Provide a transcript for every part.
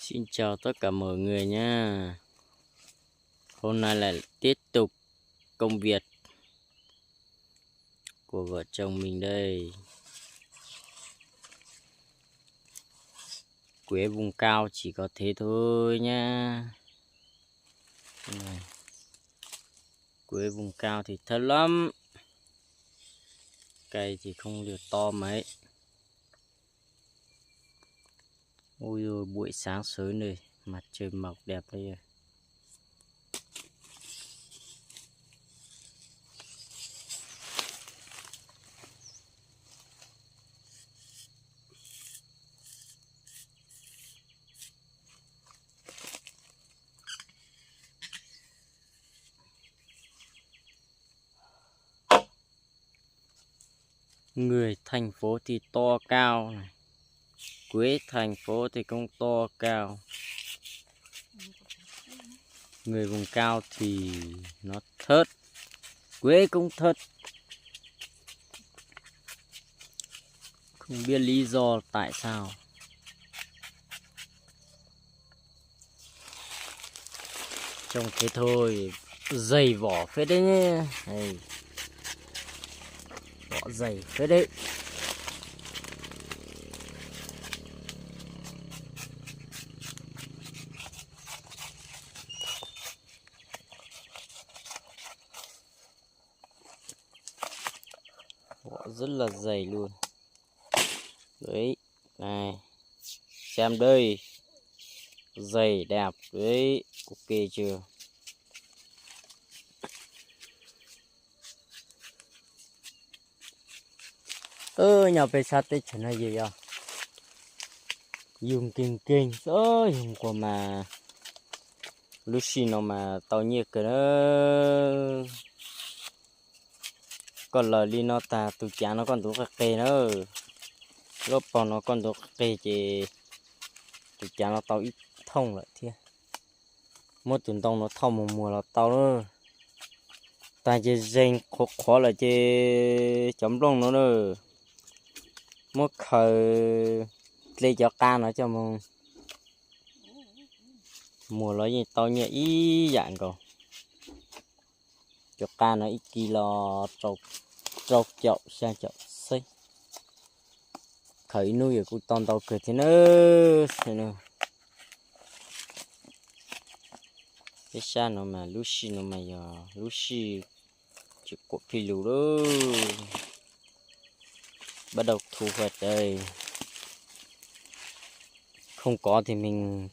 Xin chào tất cả mọi người nha. Hôm nay lại tiếp tục công việc của vợ chồng mình đây. Quế vùng cao chỉ có thế thôi nhá. Này, quế vùng cao thì thơm lắm. Cây thì không được to mấy. Ôi rồi, buổi sáng sớm này, mặt trời mọc đẹp đây. Người thành phố thì to cao này. Quế thành phố thì cũng to cao. Người vùng cao thì nó thớt. Quế cũng thớt. Không biết lý do tại sao. Trông thế thôi, dày vỏ phết đấy nhé. Đây. Vỏ dày phết đấy. Vỏ rất là dày luôn. Đấy, này. Xem đây. Dày đẹp đấy, ok chưa? Ơ, nyob peb sab teb chaws no yus yog yus nkeeg nkeeg xwb, yus nquag mas lub sij no mas tau nyiaj kawg na. Koj lawm li no tas tus cav no koj ntub qis qis na. Lub paug no koj ntub qis qis ces tus cav no tau ib thooj lawm thiab. Muab tus ntoo no thauj mus muag los tau na. Tag ces zeeg qhuav qhuav lawm ces cov nplooj no na, muab khaws dle cov qa no coj mus muag los yeej tau nyiaj ib yam nkaus. Cov qa no ib kis los rau caum xya caum xwb. Khaws ib hnub yuav kuj tau ntau kawg thiab na. Peb sab no mas lub sij no mas yog lub sij tsis quam phi lus lawm. Bắt đầu thu hoạch đây. Không có thì mình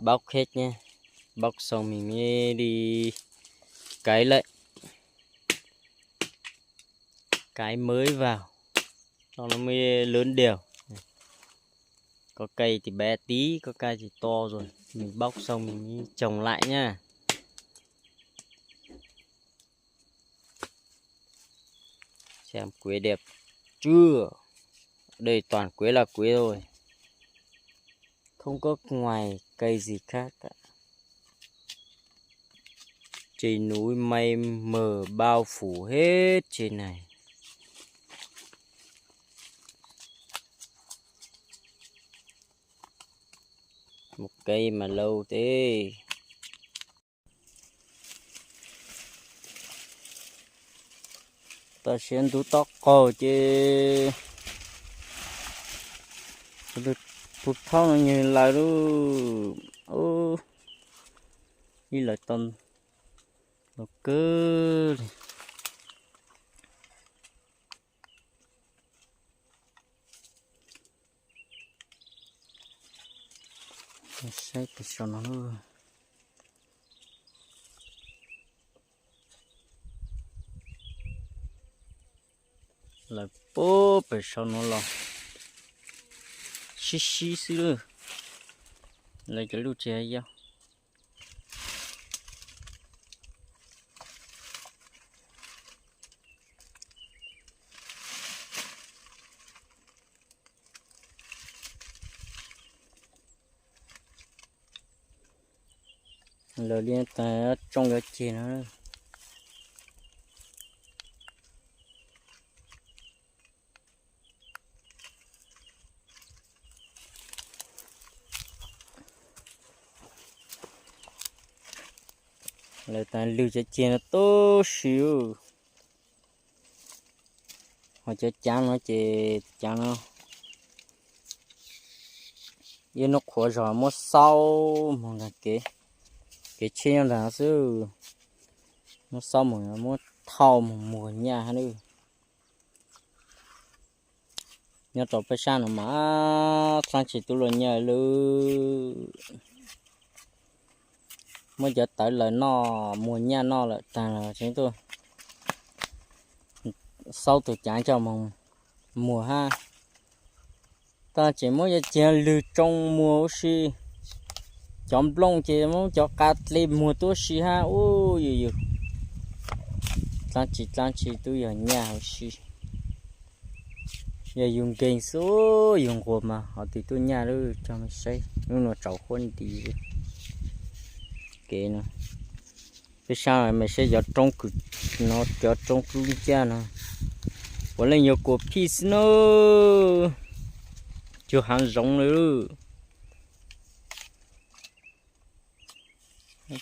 bóc hết nhé. Bóc xong mình mới đi cấy lại. Cái mới vào, cho nó mới lớn đều. Có cây thì bé tí, có cây thì to rồi. Mình bóc xong mình mới trồng lại nha. Xem quế đẹp chưa? Đây toàn quế là quế thôi. Không có ngoài cây gì khác cả. Trên núi mây mờ bao phủ hết trên này. Một cây mà lâu thế. Tam sim ntub tob qaug ces tus thauj no nws lawv lub, ib lawv tau los kawg li. Saib pem saum no, lawv puag pem saum no los sib sib xwb lawm. Lawv cov lub tsis hais yau. Lawv li tas tsoo yuav ceg no. Lawv tas lwg cov ceg no tub si. Ho cov cav no ces cav no ib hnub qhuav zog muab xaub mus ntag kev, kev tsheb nyob ntag xwb. Muab xaub mus muab thauj mus muag nyaj hab. Nyob rau peb sab no mas txhab tsis tub luag nyaj lawm. Muab cov tawv lawm noj muag nyaj noj lawm tag los tseem tuaj xaub tus cav coj mus muag hab. Tab tseem muab cov ceg lwg tsoo muag ua si. Cov nplooj ces muab cov qa dle muag tuab si hab ub yus yus. Dlaab tsi dlaab tsi tub yog nyaj huv si. Yog yus nkeeg xwb yus nquag mas ho twg tuaj nyaj lawm cog mej saib hnub no tsaus huab nti. Kev no peb sab mej saib cov roob kws no cov roob dlub ncaj no puav leej yog kuam phij xwb na. Cuag haav zoov li.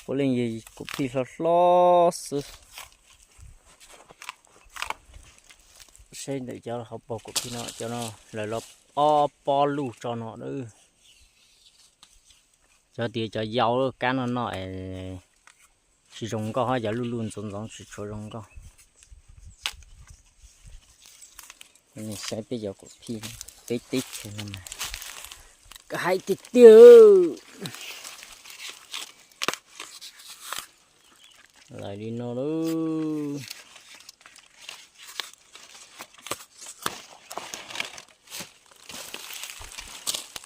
Puav leej yog kuam phij hlob hlob xwb. Saib ntawm cov hauv paug kuam phij no cov no lawv los ob pob luj tso no. Cov tias cov yau kab no no es tsis zoo nkauj hab cov luj luj ntxoov ntxoov tsis tshua zoo nkauj. Saib peb cov kuam phij peb teb chaws no mas haib tiag tiag. Lawv li no lawm.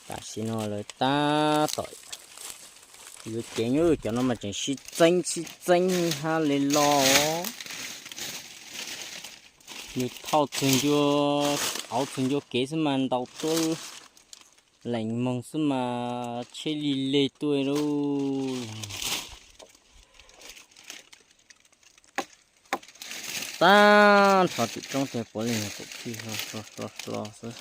Tam sim no lawv tab tom yuav ceev, cov no mas tseem sib txeeb sib txeeb hab li los. Nws thauj txug ncua, auv txug ncua kev xwb mas ntaus tuab lees moog xwb mas tsheb li le tuaj lauj. Tag nrho tim roob tiag puav leej yog kuam phij hlo hlo hlo xwb.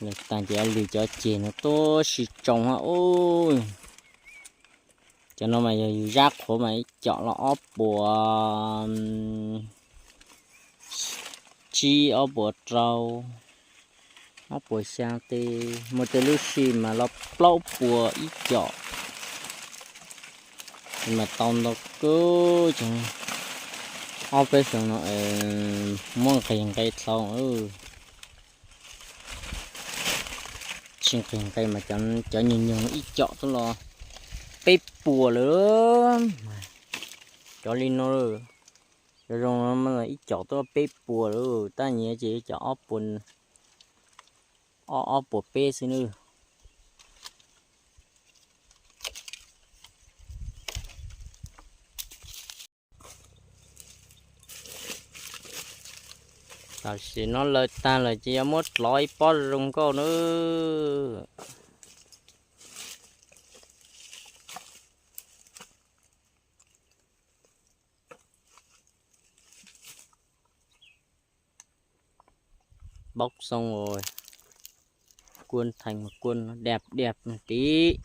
Lawv tas ces lwg cov ceg no tuab si tsoo hab ub. Cov no mas yog yus zab qhuav mas ib com los ob puas tsib, ob puas rau, ob puas xyaa, tej muaj tej lub sij mas los plaub puas ib com. Mas tau ntau kawg. Ob peb xyoo no muab nqis nqe dlhau, tsis nqis nqe mas cov nyuag nyuag ib com tuaj los peb puas lawm. Cov li no, cov zoo no ib com tuaj peb puas lawm, tab nyias ces cov ob puas, ob puas peb xwb nawb. Tam sim no lawv tag lawm ces yuav muab dlov ib pob zoo nkauj nawb. Bóc xong rồi, cuôn thành một cuôn nó đẹp đẹp một tí.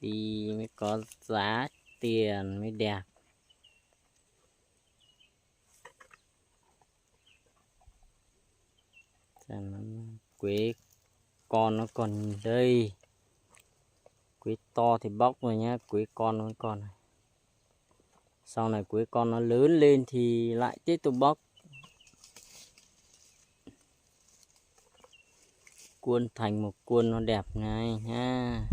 Đi mới có giá tiền mới đẹp. Quế con nó còn đây. Quế to thì bóc rồi nhá, quế con nó còn. Sau này quế con nó lớn lên thì lại tiếp tục bóc. Cuôn thành một cuôn nó đẹp này nhá.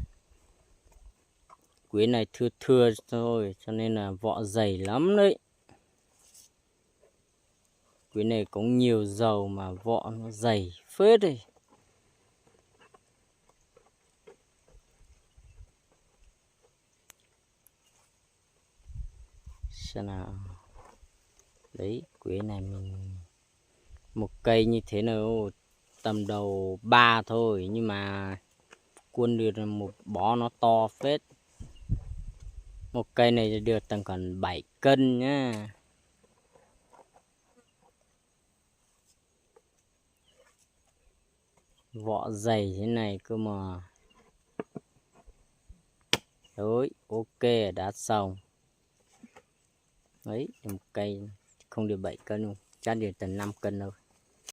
Quế này thưa thưa thôi cho nên là vỏ dày lắm đấy. Quế này cũng nhiều dầu mà vỏ nó dày phết đây. Xem nào. Đấy, quế này mình một cây như thế này, tầm đầu ba thôi nhưng mà cuôn được một bó nó to phết. Một cây này được tầm khoảng bảy cân nhá. Vỏ dày thế này cơ mà. Rồi, ok, đã xong. Đấy, một cây không được bảy cân luôn, chắc được tầm năm cân đâu.